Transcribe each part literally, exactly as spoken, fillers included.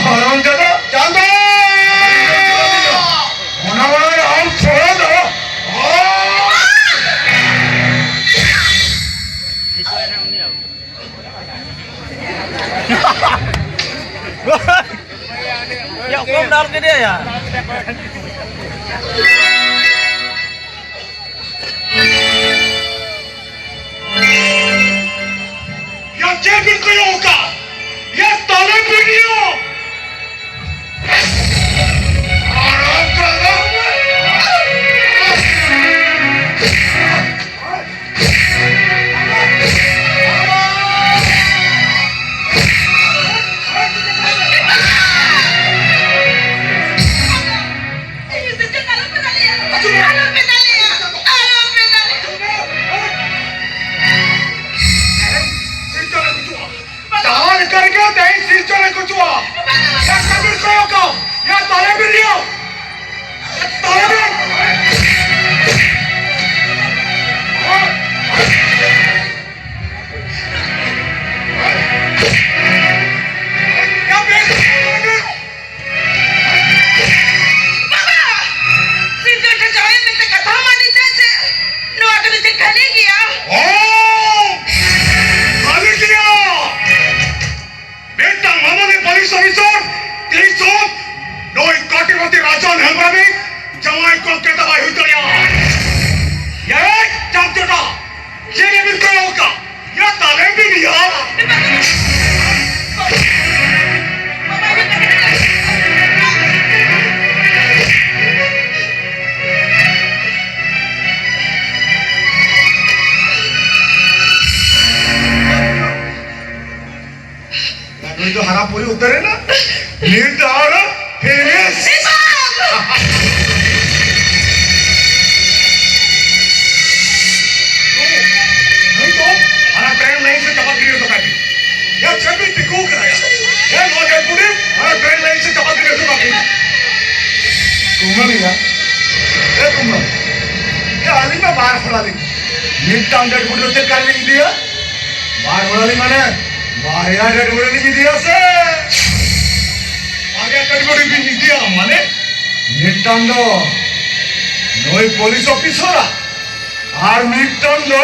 ᱦᱟᱲᱟᱢ ᱡᱟᱫᱟ ᱪᱟᱸᱫᱚ! ᱚᱱᱟ ᱢᱟᱲᱟᱝ ᱨᱮ ᱟᱢ ᱥᱚᱦᱚᱫ ᱫᱚ᱾ ᱭᱟ, ᱚᱠᱚᱭᱮᱢ ᱫᱟᱞ ᱠᱮᱫᱮᱭᱟ ᱭᱟ? ᱭᱟ, ᱪᱮᱫ ᱵᱤᱱ ᱠᱚᱭᱚᱜ ᱟᱠᱟᱫ? ᱭᱟ, ᱛᱟᱞᱮ ᱵᱤᱱ ᱭᱟ! ᱟᱨᱟᱢ ᱠᱟᱱᱟ᱾ ᱰᱟᱦᱟᱨ ᱠᱟᱨᱜᱮ ᱛᱮᱦᱮᱧ ᱥᱤᱨᱡᱚᱱ ᱮ ᱜᱩᱡᱩᱜᱼᱟ᱾ ᱰᱟᱠᱛᱟᱨ ᱵᱤᱱ ᱠᱚᱭᱚᱜ ᱠᱟᱜ, ᱭᱟ ᱛᱟᱞᱮ ᱵᱤᱱ ᱭᱟ᱾ ᱛᱟᱞᱮ ᱵᱤᱱ᱾ ᱭᱟ ᱵᱮᱥ᱾ ᱵᱟᱵᱟ! ᱥᱤᱨᱡᱚᱱ ᱴᱷᱮᱱ ᱡᱟᱶᱟᱭ ᱢᱮᱱᱛᱮ ᱠᱟᱛᱷᱟ ᱢᱟ ᱟᱹᱰᱤ ᱪᱮᱫ ᱪᱮᱫ᱾ ᱱᱚᱣᱟ ᱠᱚᱫᱚ ᱪᱮᱫ ᱠᱷᱟᱹᱞᱤ ᱜᱮᱭᱟ? ᱚ! ᱠᱷᱟᱹᱞᱤ ᱜᱮᱭᱟ! ᱢᱤᱫᱴᱟᱝ ᱢᱟᱢᱚᱞᱤ ᱯᱩᱞᱤᱥ ᱚᱯᱷᱤᱥᱟᱨ ᱛᱤᱥ ᱦᱚᱸ ᱱᱩᱭ ᱠᱟᱹᱴᱤᱵᱚᱛᱤ ᱨᱟᱡᱟᱱ ᱦᱮᱢᱵᱨᱚᱢᱤᱡ ᱡᱟᱶᱟᱭ ᱠᱚᱲᱟ ᱠᱮᱛᱟ ᱵᱟᱭ ᱦᱩᱭ ᱫᱟᱲᱮᱭᱟᱜᱼᱟ᱾ ᱮᱭ ᱪᱟᱢᱪᱚᱴᱟ! ᱪᱮᱫ ᱮᱢ ᱠᱚᱭᱚᱜ ᱠᱟᱜ? ᱭᱟ ᱛᱟᱞᱮ ᱵᱤᱱ ᱭᱟ! ᱱᱩᱭ ᱫᱚ ᱦᱟᱨᱟ ᱯᱩᱨᱤ ᱩᱛᱟᱹᱨ ᱮᱱᱟ᱾ ᱱᱤᱛ ᱟᱨ ᱯᱷᱤᱱᱤᱥ᱾ ᱱᱩᱭ ᱫᱚ ᱦᱟᱱᱟ ᱴᱨᱮᱱ ᱞᱟᱭᱤᱱ ᱥᱮ ᱪᱟᱯᱟᱫ ᱜᱤᱰᱤ ᱦᱚᱴᱚ ᱠᱟᱜ ᱵᱤᱱ᱾ ᱭᱟ ᱪᱮᱫ ᱵᱤᱱ ᱛᱤᱸᱜᱩ ᱠᱟᱱᱟ ᱭᱟ? ᱭᱟ ᱱᱚᱣᱟ ᱰᱮᱰ ᱵᱚᱰᱤ ᱦᱟᱱᱟ ᱴᱨᱮᱱ ᱞᱟᱭᱤᱱ ᱥᱮ ᱪᱟᱯᱟᱫ ᱜᱤᱰᱤ ᱦᱚᱴᱚ ᱠᱟᱜ ᱵᱤᱱ᱾ ᱠᱩᱢᱟᱹᱝ ᱭᱟ, ᱮ ᱠᱩᱢᱟᱹᱝ, ᱭᱟ ᱟᱹᱞᱤᱧ ᱢᱟ ᱵᱟᱨ ᱦᱚᱲ ᱟᱹᱞᱤᱧ᱾ ᱢᱤᱫᱴᱟᱝ ᱰᱮᱰ ᱵᱚᱰᱤ ᱫᱚ ᱪᱮᱫ ᱠᱟᱨᱮ ᱞᱤᱧ ᱤᱫᱤᱭᱟ? ᱵᱟᱨ ᱦᱚᱲ ᱟᱹᱞᱤᱧ ᱢᱟᱱᱮ ᱵᱟᱨᱭᱟ ᱰᱮᱰ ᱵᱚᱰᱤ ᱞᱤᱧ ᱤᱫᱤᱭᱟ ᱥᱮ? ᱠᱩᱲᱤ ᱵᱤᱱ ᱤᱫᱤᱭᱟ ᱢᱟᱱᱮ? ᱢᱤᱫᱴᱟᱝ ᱫᱚ ᱱᱩᱭ ᱯᱩᱞᱤᱥ ᱚᱯᱷᱤᱥᱟᱨᱟᱜ, ᱟᱨ ᱢᱤᱫᱴᱟᱝ ᱫᱚ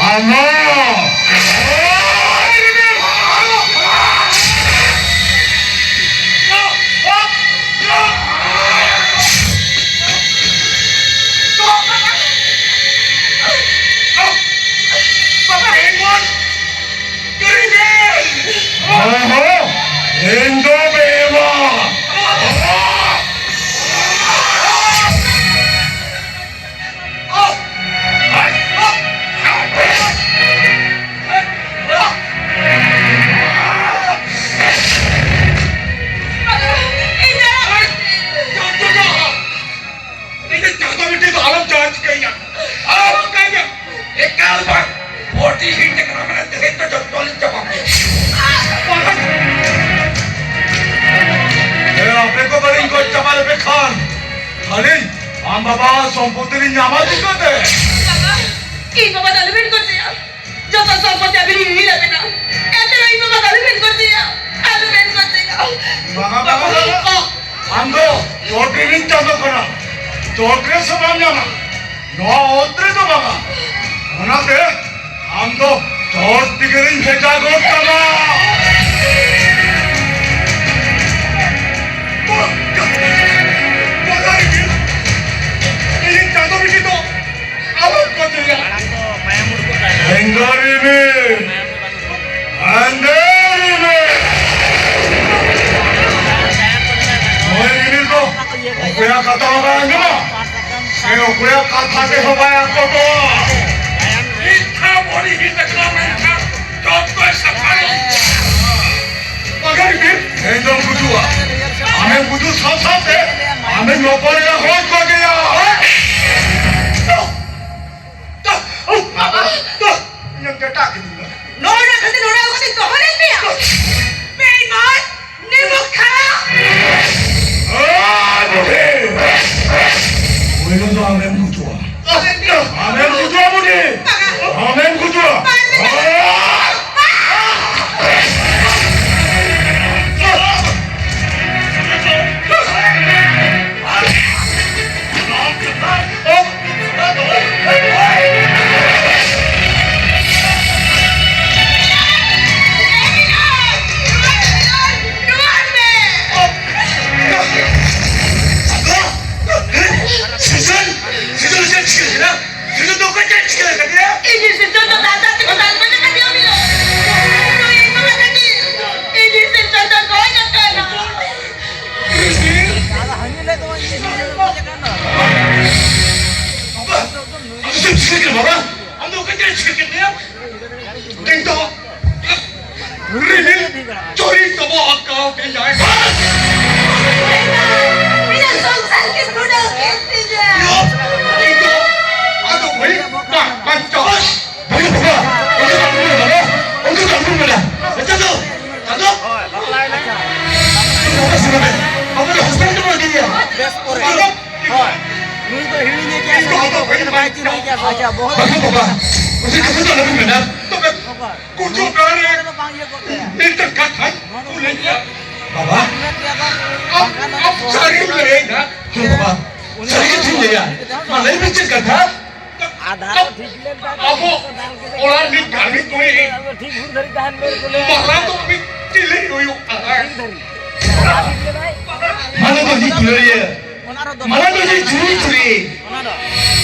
ᱟᱢᱟᱜ᱾ ᱵᱟᱵᱟ! ᱦᱚᱸ, ᱦᱚᱸ, ᱤᱧ ᱫᱚ ᱵᱮᱣᱟ᱾ ᱤᱧ ᱫᱚ ᱪᱟᱸᱫᱚ ᱵᱤᱴᱤ ᱫᱚ ᱟᱞᱚᱢ ᱡᱟᱦᱟᱸ ᱪᱤᱠᱟᱹᱭᱟ, ᱟᱞᱚᱢ ᱪᱤᱠᱟᱹᱭᱟ᱾ ᱮᱠᱟᱞ ᱵᱟᱝ, ᱵᱚᱰᱤ ᱦᱤᱴ ᱠᱟᱱᱟ, ᱢᱟᱱᱮ ᱛᱮᱦᱮᱧ ᱫᱚ ᱡᱚᱛᱚ ᱞᱤᱧ ᱪᱟᱵᱟ ᱠᱮᱫᱟ᱾ ᱮ, ᱟᱯᱮ ᱠᱚ ᱵᱟᱹᱞᱤᱧ ᱜᱚᱡ ᱪᱟᱵᱟ ᱞᱮᱯᱮ ᱠᱷᱟᱱ, ᱟᱹᱞᱤᱧ ᱟᱢ ᱵᱟᱵᱟ ᱥᱚᱢᱯᱚᱛᱤ ᱞᱤᱧ ᱧᱟᱢᱟ ᱪᱤᱠᱟᱹᱛᱮ? ᱵᱟᱵᱟ, ᱤᱧ ᱵᱟᱵᱟ ᱫᱚ ᱟᱞᱚᱵᱮᱱ ᱜᱚᱡᱮᱭᱟ᱾ ᱡᱚᱛᱚ ᱥᱚᱢᱯᱚᱛᱤ ᱟᱹᱵᱤᱱ ᱞᱤᱧ ᱦᱤᱨᱤ ᱟᱹᱵᱤᱱᱟ᱾ ᱮᱱᱛᱮ ᱨᱮᱦᱚᱸ ᱤᱧ ᱵᱟᱵᱟ ᱫᱚ ᱟᱞᱚᱵᱮᱱ ᱜᱚᱡᱮᱭᱟ, ᱟᱞᱚᱵᱮᱱ ᱜᱚᱡᱮᱭᱟ᱾ ᱵᱟᱵᱟ, ᱵᱟᱵᱟ, ᱵᱟᱵᱟ᱾ ᱟᱢ ᱫᱚ ᱪᱚᱴ ᱨᱤᱱᱤᱡ ᱪᱟᱸᱫᱚ ᱠᱟᱱᱟᱢ, ᱪᱚᱴ ᱨᱮ ᱥᱚᱵᱷᱟᱢ ᱧᱟᱢᱟ, ᱱᱚᱣᱟ ᱚᱛ ᱨᱮᱫᱚ ᱵᱟᱝᱟ᱾ ᱚᱱᱟᱛᱮ ᱟᱢ ᱫᱚ ᱪᱚᱴ ᱛᱮᱜᱮ ᱞᱤᱧ ᱵᱷᱮᱡᱟ ᱜᱚᱫ ᱠᱟᱢᱟ᱾ ᱤᱧ ᱪᱟᱸᱫᱚ ᱵᱤᱴᱤ ᱫᱚ ᱟᱞᱚᱢ ᱠᱚᱴᱮᱭᱟ᱾ ᱮᱸᱜᱟ ᱨᱤᱢᱤᱞ, ᱦᱮᱸᱫᱮ ᱨᱤᱢᱤᱞ᱾ ᱱᱩᱭ ᱨᱤᱢᱤᱞ ᱫᱚ ᱚᱠᱚᱭᱟᱜ ᱠᱟᱛᱷᱟ ᱦᱚᱸ ᱵᱟᱭ ᱟᱸᱡᱚᱢᱟ, ᱥᱮ ᱚᱠᱚᱭᱟᱜ ᱠᱟᱛᱷᱟ ᱛᱮᱦᱚᱸ ᱵᱟᱭ ᱟᱠᱚᱴᱚᱜᱼᱟ᱾ ᱢᱤᱫ ᱫᱷᱟᱣ ᱵᱚᱰᱤ ᱦᱤᱴ ᱟᱠᱟᱱᱟ ᱢᱮᱱᱠᱷᱟᱱ ᱡᱚᱛᱚᱭ ᱥᱟᱯᱷᱟᱭᱟ᱾ ᱵᱟᱜᱟᱱ ᱵᱤᱨ᱾ ᱤᱧ ᱫᱚᱢ ᱜᱩᱡᱩᱜᱼᱟ᱾ ᱟᱢᱮᱢ ᱜᱩᱡᱩᱜ ᱥᱟᱶ ᱥᱟᱶᱛᱮ ᱟᱢᱮᱢ ᱱᱚᱯᱚᱞ ᱮᱱᱟ ᱦᱚᱸ ᱠᱚᱜᱮᱭᱟ᱾ ᱤᱧᱮᱢ ᱰᱮᱴᱟ ᱠᱤᱫᱤᱧ ᱫᱚ᱾ ᱱᱚᱣᱟ ᱠᱷᱟᱹᱛᱤᱨ ᱱᱚᱰᱮ ᱟᱹᱜᱩ ᱠᱟᱛᱮ ᱫᱚᱦᱚ ᱞᱮᱫ ᱢᱮᱭᱟ᱾ ᱵᱮᱭᱤᱢᱟᱱ, ᱱᱤᱢᱩᱠ ᱠᱷᱟᱨᱟ᱾ ᱟᱭ ᱵᱩᱰᱷᱤ! ᱯᱳᱭᱞᱳ ᱫᱚ ᱟᱢᱮᱢ ᱜᱩᱡᱩᱜᱼᱟ᱾ ᱟᱢᱮᱢ ᱜᱩᱡᱩᱜᱼᱟ, ᱵᱩᱰᱷᱤ! ᱟᱢᱮᱢ ᱜᱩᱡᱩᱜᱼᱟ! ᱵᱟᱝ, ᱵᱟᱝ, ᱵᱟᱝ᱾ ᱟᱭ! ᱯᱚᱨᱮ᱾ ᱦᱳᱭ᱾ ᱱᱩᱭ ᱫᱚ ᱦᱤᱲᱤᱧ ᱮ ᱜᱮᱭᱟ ᱥᱮ ᱵᱟᱭ ᱪᱤᱱᱦᱟᱹᱣ ᱜᱮᱭᱟ ᱥᱮ? ᱟᱪᱪᱷᱟ, ᱵᱚᱦᱚᱛ ᱵᱟᱹᱵᱩ ᱵᱟᱵᱟ, ᱩᱥᱤ ᱠᱟᱛᱷᱟ ᱫᱚ ᱟᱞᱚᱵᱤᱱ ᱢᱮᱱᱟ᱾ ᱛᱚᱵᱮ ᱵᱟᱵᱟ, ᱜᱩᱡᱩᱜ ᱱᱩᱭ ᱠᱟᱱ ᱨᱮ ᱫᱚ ᱵᱟᱝ ᱤᱭᱟᱹ ᱠᱚᱜ ᱛᱟᱭᱟ᱾ ᱢᱤᱫᱴᱟᱝ ᱠᱟᱛᱷᱟ ᱱᱚᱣᱟ ᱫᱚ ᱠᱩᱞᱤ ᱢᱮᱭᱟ᱾ ᱵᱟᱵᱟ, ᱵᱟᱝᱠᱷᱟᱱ ᱫᱚ ᱟᱢ, ᱟᱢ ᱥᱟᱹᱨᱤᱢ ᱞᱟᱹᱭᱮᱫᱟ᱾ ᱦᱮᱸ ᱵᱟᱵᱟ, ᱩᱱᱤ ᱥᱟᱹᱨᱤ ᱠᱟᱛᱷᱟᱧ ᱞᱟᱹᱭᱟ᱾ ᱩᱱᱤ ᱠᱟᱛᱷᱟ ᱢᱟ ᱞᱟᱹᱭ ᱢᱮ ᱪᱮᱫ ᱠᱟᱛᱷᱟ? ᱟᱫᱷᱟ ᱟᱵᱚ ᱴᱷᱤᱠ ᱞᱮᱱ ᱛᱟᱭ ᱟᱵᱚ ᱠᱷᱟᱱ ᱫᱚ ᱚᱲᱟᱜ ᱨᱤᱱᱤᱡ ᱜᱟᱹᱰᱤ ᱠᱚᱭᱮ ᱴᱷᱤᱠ ᱵᱷᱩᱞ ᱫᱷᱟᱹᱨᱤᱡ ᱛᱟᱦᱮᱱ ᱵᱮᱱ ᱠᱚ ᱞᱟᱹᱭᱟ᱾ ᱢᱟᱨᱟᱝ ᱫᱚ ᱩᱱᱤ ᱪᱤᱞᱤ ᱦᱩᱭᱩᱜ ᱠᱟᱱᱟᱭ? ᱴᱷᱤᱠ ᱫᱷᱟᱹᱨᱤᱡ᱾ ᱢᱟᱱᱮ ᱫᱚ ᱩᱱᱤ ᱠᱷᱩᱞᱟᱹᱭᱟ᱾ ᱚᱱᱟ ᱨᱮ ᱫᱚ ᱢᱟᱱᱮ ᱫᱚ ᱩᱱᱤ ᱪᱩᱨᱤ ᱪᱩᱨᱤ᱾ ᱚᱱᱟ ᱫᱚ᱾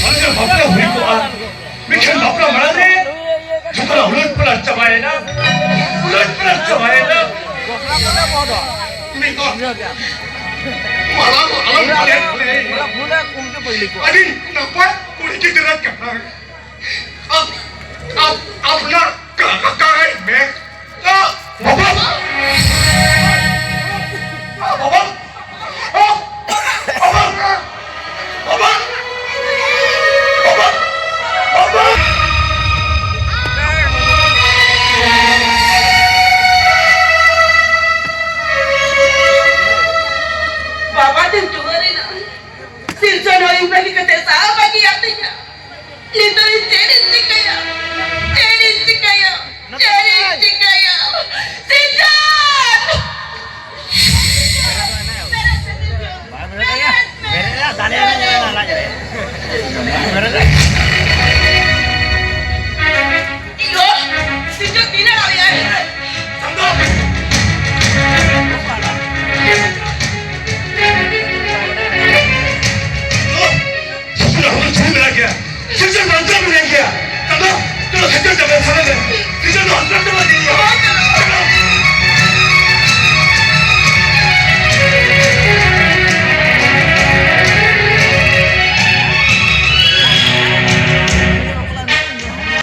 ᱢᱟᱱᱮ ᱫᱚ ᱵᱟᱯᱞᱟ ᱦᱩᱭ ᱠᱚᱜᱼᱟ᱾ ᱢᱮᱱᱠᱷᱟᱱ ᱵᱟᱯᱞᱟ ᱢᱟᱲᱟᱝ ᱨᱮ ᱡᱚᱛᱚᱱᱟᱜ ᱩᱞᱟᱹᱴ ᱯᱟᱞᱟᱴ ᱪᱟᱵᱟᱭᱮᱱᱟ᱾ ᱩᱞᱟᱹᱴ ᱯᱟᱞᱟᱴ ᱪᱟᱵᱟᱭᱮᱱᱟ᱾ ᱜᱷᱚᱥᱱᱟ ᱠᱚᱞᱮ ᱵᱚᱦᱚᱫᱚᱜᱼᱟ᱾ ᱩᱱᱤ ᱫᱚ ᱤᱭᱟᱹ ᱜᱮ᱾ ᱢᱟᱨᱟᱝ ᱫᱚ ᱟᱞᱚᱢ ᱯᱩᱨᱟ ᱯᱟᱞᱮᱱ ᱯᱩᱨᱟ ᱯᱩᱨᱟ ᱯᱷᱩᱞᱮ ᱠᱩᱢᱛᱮ ᱯᱟᱹᱭᱞᱤ ᱠᱚᱣᱟ᱾ ᱟᱹᱰᱤ ᱱᱟᱯᱟᱭ ᱠᱩᱲᱤ ᱜᱤᱫᱽᱨᱟᱹ ᱠᱟᱱᱟᱭ᱾ ᱟᱯ-, ᱟᱯ-, ᱟᱯᱱᱟᱨ ᱠᱟ-, ᱠᱟᱭ ᱢᱮ᱾ ᱟ, ᱵᱟᱵᱟ! ᱟ, ᱵᱟᱵᱟ! ᱟ, ᱵᱟᱵᱟ! ᱵᱟᱵᱟ! ᱵᱟᱵᱟ! ᱵᱟᱵᱟ! ᱵᱟᱵᱟ ᱫᱚ ᱡᱩᱣᱟᱹᱱ ᱮᱱᱟ᱾ ᱥᱤᱨᱡᱚᱱ ᱦᱚᱸ ᱤᱧ ᱵᱟᱹᱜᱤ ᱠᱟᱛᱮ ᱥᱟᱦᱟ ᱵᱟᱹᱜᱤᱭᱟᱫ ᱛᱤᱧᱟ᱾ ᱱᱤᱛᱚᱜ ᱤᱧ ᱪᱮᱫ ᱤᱧ ᱪᱤᱠᱟᱹᱭᱟ?